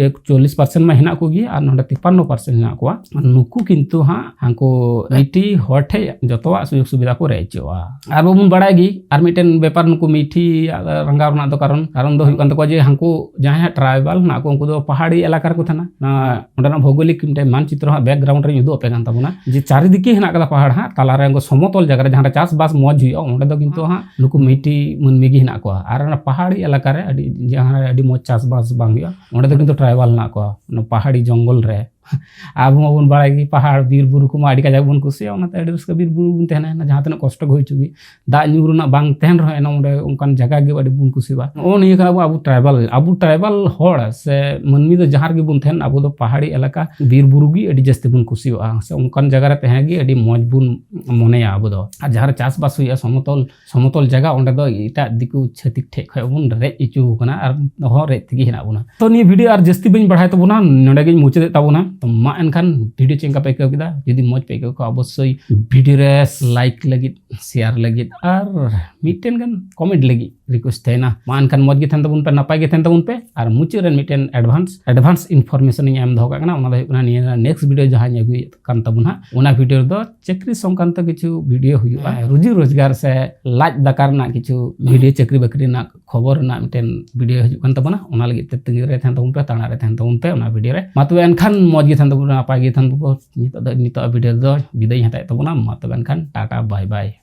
ᱪᱚᱞᱞᱤᱥ ᱯᱟᱨᱥᱮᱱᱴ ᱢᱟ ᱦᱮᱱᱟᱜ ᱠᱚᱜᱮ, ᱟᱨ ᱱᱚᱰᱮ ᱛᱤᱯᱟᱱᱱᱚ ᱯᱟᱨᱥᱮᱱᱴ ᱦᱮᱱᱟᱜ ᱠᱚᱣᱟ᱾ ᱱᱩᱠᱩ ᱠᱤᱱᱛᱩ ᱦᱟᱸᱜ ᱦᱟᱱᱠᱩ ᱢᱤᱴᱤ ᱦᱚᱲ ᱴᱷᱮᱡ ᱡᱚᱛᱚᱣᱟᱜ ᱥᱩᱡᱳᱜᱽ ᱥᱩᱵᱤᱫᱷᱟ ᱠᱚ ᱨᱮᱡ ᱦᱚᱪᱚᱜᱼᱟ᱾ ᱟᱨ ᱵᱟᱵᱚᱱ ᱵᱟᱲᱟᱭ ᱜᱮ ᱟᱨ ᱢᱤᱫᱴᱮᱱ ᱵᱮᱯᱟᱨ, ᱱᱩᱠᱩ ᱢᱤᱴᱤ ᱨᱟᱸᱜᱟᱣ ᱨᱮᱱᱟᱜ ᱫᱚ ᱠᱟᱨᱚᱱ, ᱠᱟᱨᱚᱱ ᱫᱚ ᱦᱩᱭᱩᱜ ᱠᱟᱱ ᱛᱟᱠᱚᱣᱟ ᱡᱮ ᱦᱟᱱᱠᱩ ᱡᱟᱦᱟᱸᱭ ᱦᱟᱸᱜ ᱴᱨᱟᱭᱵᱟᱞ ᱦᱮᱱᱟᱜ ᱠᱚ, ᱩᱱᱠᱩ ᱫᱚ ᱯᱟᱦᱟᱲᱤ ᱮᱞᱟᱠᱟ ᱨᱮᱠᱚ ᱛᱟᱦᱮᱱᱟ᱾ ᱚᱱᱟ, ᱚᱸᱰᱮᱱᱟᱜ ᱵᱷᱳᱜᱳᱞᱤᱠ ᱢᱤᱫᱴᱮᱱ ᱢᱟᱱᱪᱤᱛᱨᱚ ᱦᱟᱸᱜ ᱵᱮᱠᱜᱨᱟᱣᱩᱱᱰ ᱨᱮᱧ ᱩᱫᱩᱜ ᱟᱯᱮ ᱠᱟᱱ ᱛᱟᱵᱚᱱᱟ, ᱡᱮ ᱪᱟᱨᱤᱫᱤᱠᱮ ᱦᱮᱱᱟᱜ ᱠᱟᱫᱟ ᱯᱟᱦᱟᱲ ᱦᱟᱸᱜ, ᱛᱟᱞᱟᱨᱮ ᱩᱱᱠᱩ ᱥᱚᱢᱚᱛᱚᱞ ᱡᱟᱭᱜᱟ ᱨᱮ ᱡᱟᱦᱟᱸ ᱨᱮ ᱪᱟᱥᱵᱟᱥ ᱢᱚᱡᱽ ᱦᱩᱭᱩᱜᱼᱟ, ᱚᱸᱰᱮ ᱫᱚ ᱠᱤᱱᱛᱩ ᱦᱟᱸᱜ ᱱᱩᱠᱩ ᱢᱤᱴᱤ ᱢᱟᱹᱱᱢᱤ ᱜᱮ ᱦᱮᱱᱟᱜ ᱠᱚᱣᱟ᱾ ᱟᱨ ᱚᱱᱟ ᱯᱟᱦᱟᱲᱤ ᱮᱞᱟᱠᱟ ᱨᱮ ᱟᱹᱰᱤ, ᱡᱟᱦᱟᱸ ᱨᱮ ᱟᱹᱰᱤ ᱢᱚᱡᱽ ᱪᱟᱥᱵᱟᱥ ᱵᱟᱝ ᱦᱩᱭᱩᱜᱼᱟ, ᱚᱸᱰᱮ ᱫᱚ ᱠᱤᱱᱛᱩ ᱴᱨᱟᱭᱵᱟᱞ ᱦᱮᱱᱟᱜ ᱠᱚᱣᱟ, ᱚᱱᱟ ᱯᱟᱦᱟᱲᱤ ᱡᱚᱝᱜᱚᱞ ᱨᱮ᱾ ᱟᱵᱚ ᱢᱟᱵᱚᱱ ᱵᱟᱲᱟᱭ ᱜᱮ, ᱯᱟᱦᱟᱲ ᱵᱤᱨ ᱵᱩᱨᱩ ᱠᱚᱢᱟ ᱟᱹᱰᱤ ᱠᱟᱡᱟᱠ ᱵᱚᱱ ᱠᱩᱥᱤᱭᱟᱜᱼᱟ᱾ ᱚᱱᱟᱛᱮ ᱟᱹᱰᱤ ᱨᱟᱹᱥᱠᱟᱹ ᱵᱤᱨ ᱵᱩᱨᱩ ᱵᱚᱱ ᱛᱟᱦᱮᱱᱟ, ᱡᱟᱦᱟᱸ ᱛᱤᱱᱟᱹᱜ ᱠᱚᱥᱴᱚ ᱜᱮ ᱦᱩᱭ ᱦᱚᱪᱚᱜ ᱜᱮ, ᱫᱟᱜ ᱧᱩ ᱨᱮᱱᱟᱜ ᱵᱟᱝ ᱛᱟᱦᱮᱱ ᱨᱮᱦᱚᱸ ᱮᱱᱦᱚᱸ ᱚᱸᱰᱮ ᱚᱱᱠᱟᱱ ᱡᱟᱭᱜᱟ ᱜᱮ ᱟᱹᱰᱤ ᱵᱚᱱ ᱠᱩᱥᱤᱭᱟᱜᱼᱟ᱾ ᱱᱚᱜᱼᱚ ᱱᱤᱭᱟᱹ ᱠᱟᱱᱟ ᱵᱚᱱ ᱟᱵᱚ tribal, ᱟᱵᱚ tribal ᱦᱚᱲ ᱥᱮ ᱢᱟᱹᱱᱢᱤ ᱫᱚ ᱡᱟᱦᱟᱸ ᱨᱮᱜᱮ ᱵᱚᱱ ᱛᱟᱦᱮᱱ, ᱟᱵᱚ ᱫᱚ ᱯᱟᱦᱟᱲᱤ ᱮᱞᱟᱠᱟ ᱵᱤᱨ ᱵᱩᱨᱩ ᱜᱮ ᱟᱹᱰᱤ ᱡᱟᱹᱥᱛᱤ ᱵᱚᱱ ᱠᱩᱥᱤᱭᱟᱜᱼᱟ, ᱥᱮ ᱚᱱᱠᱟᱱ ᱡᱟᱭᱜᱟ ᱨᱮ ᱛᱟᱦᱮᱸ ᱜᱮ ᱟᱹᱰᱤ ᱢᱚᱡᱽ ᱵᱚᱱ ᱢᱚᱱᱮᱭᱟ ᱟᱵᱚ ᱫᱚ᱾ ᱟᱨ ᱡᱟᱦᱟᱸ ᱨᱮ ᱪᱟᱥᱵᱟᱥ ᱦᱩᱭᱩᱜᱼᱟ, ᱥᱚᱢᱚᱛᱚᱞ ᱥᱚᱢᱚᱛᱚᱞ ᱡᱟᱭᱜᱟ, ᱚᱸᱰᱮ ᱫᱚ ᱮᱴᱟᱜ ᱫᱤᱠᱩ ᱪᱷᱟᱹᱛᱤᱠ ᱴᱷᱮᱡ ᱠᱷᱚᱡ ᱵᱚᱱ ᱨᱮᱡ ᱦᱚᱪᱚ ᱟᱠᱟᱱᱟ ᱟᱨ ᱫᱚᱦᱚ ᱨᱮᱡ ᱛᱮᱜᱮ ᱦᱮᱱᱟᱜ ᱵᱚᱱᱟ᱾ ᱛᱚ ᱱᱤᱭᱟᱹ video ᱟᱨ ᱡᱟᱹᱥᱛᱤ ᱵᱟᱹᱧ ᱵᱟᱲᱦᱟᱭ ᱛᱟᱵᱚᱱᱟ, ᱱᱚᱰᱮ ᱜᱤᱧ ᱢᱩᱪᱟᱹᱫᱮᱫ ᱛᱟᱵᱚᱱᱟ᱾ ᱛᱚ ᱢᱟ ᱮᱱᱠᱷᱟᱱ video ᱪᱮᱫ ᱞᱮᱠᱟ ᱯᱮ ᱟᱹᱭᱠᱟᱹᱣ ᱠᱮᱫᱟ? ᱡᱩᱫᱤ ᱢᱚᱡᱽ ᱯᱮ ᱟᱹᱭᱠᱟᱹᱣ ᱠᱷᱟᱱ ᱚᱵᱚᱥᱥᱳᱭ video ᱨᱮ like ᱞᱟᱹᱜᱤᱫ, share ᱞᱟᱹᱜᱤᱫ ᱟᱨ ᱢᱤᱫᱴᱮᱱ ᱜᱟᱱ comment ᱞᱟᱹᱜᱤᱫ request ᱛᱟᱦᱮᱱᱟ᱾ ᱢᱟ ᱮᱱᱠᱷᱟᱱ ᱢᱚᱡᱽ ᱜᱮ ᱛᱟᱦᱮᱱ ᱛᱟᱵᱚᱱ ᱯᱮ, ᱱᱟᱯᱟᱭ ᱜᱮ ᱛᱟᱦᱮᱱ ᱛᱟᱵᱚᱱ ᱯᱮ᱾ ᱟᱨ ᱢᱩᱪᱟᱹᱫ ᱨᱮ ᱢᱤᱫᱴᱮᱱ advance, advance information ᱤᱧ ᱮᱢ ᱫᱚᱦᱚ ᱠᱟᱜ ᱠᱟᱱᱟ, ᱚᱱᱟ ᱫᱚ ᱦᱩᱭᱩᱜ ᱠᱟᱱᱟ ᱱᱤᱭᱟᱹ next video ᱡᱟᱦᱟᱸᱧ ᱟᱹᱜᱩᱭᱮᱫ ᱠᱟᱱ ᱛᱟᱵᱚᱱ ᱦᱟᱸᱜ, ᱚᱱᱟ video ᱨᱮᱫᱚ ᱪᱟᱹᱠᱨᱤ ᱥᱚᱝᱠᱟᱱᱛᱚ ᱠᱤᱪᱷᱩ video ᱦᱩᱭᱩᱜᱼᱟ᱾ ᱨᱩᱡᱤ ᱨᱳᱡᱽᱜᱟᱨ ᱥᱮ ᱞᱟᱡ ᱫᱟᱠᱟ ᱨᱮᱱᱟᱜ ᱠᱤᱪᱷᱩ video, ᱪᱟᱹᱠᱨᱤ ᱵᱟᱹᱠᱨᱤ ᱨᱮᱱᱟᱜ ᱠᱷᱚᱵᱚᱨ ᱨᱮᱱᱟᱜ ᱢᱤᱫᱴᱮᱱ video ᱦᱤᱡᱩᱜ ᱠᱟᱱ ᱛᱟᱵᱚᱱᱟ, ᱚᱱᱟ ᱞᱟᱹᱜᱤᱫ ᱛᱮ ᱛᱟᱺᱜᱤ ᱨᱮ ᱛᱟᱦᱮᱱ ᱛᱟᱵᱚᱱ ᱯᱮ, ᱛᱟᱲᱟ ᱨᱮ ᱛᱟᱦᱮᱱ ᱛᱟᱵᱚᱱ ᱯᱮ ᱚᱱᱟ video ᱨᱮ᱾ ᱢᱟ ᱛᱚᱵᱮ ᱮᱱᱠᱷᱟᱱ ᱢᱚᱡᱽ ᱜᱮ ᱛᱟᱦᱮᱱ ᱛᱟᱵᱚᱱ ᱯᱮ, ᱱᱟᱯᱟᱭ ᱜᱮ ᱛᱟᱦᱮᱱ ᱛᱟᱵᱚᱱ ᱯᱮ᱾ ᱱᱤᱛᱚᱜ ᱫᱚ, ᱱᱤᱛᱚᱜ video ᱫᱚ ᱵᱤᱫᱟᱹᱭ ᱤᱧ ᱦᱟᱛᱟᱣᱮᱫ ᱛᱟᱵᱚᱱᱟ᱾ ᱢᱟ ᱛᱚᱵᱮ ᱮᱱᱠᱷᱟᱱ ᱴᱟᱴᱟ, bye bye᱾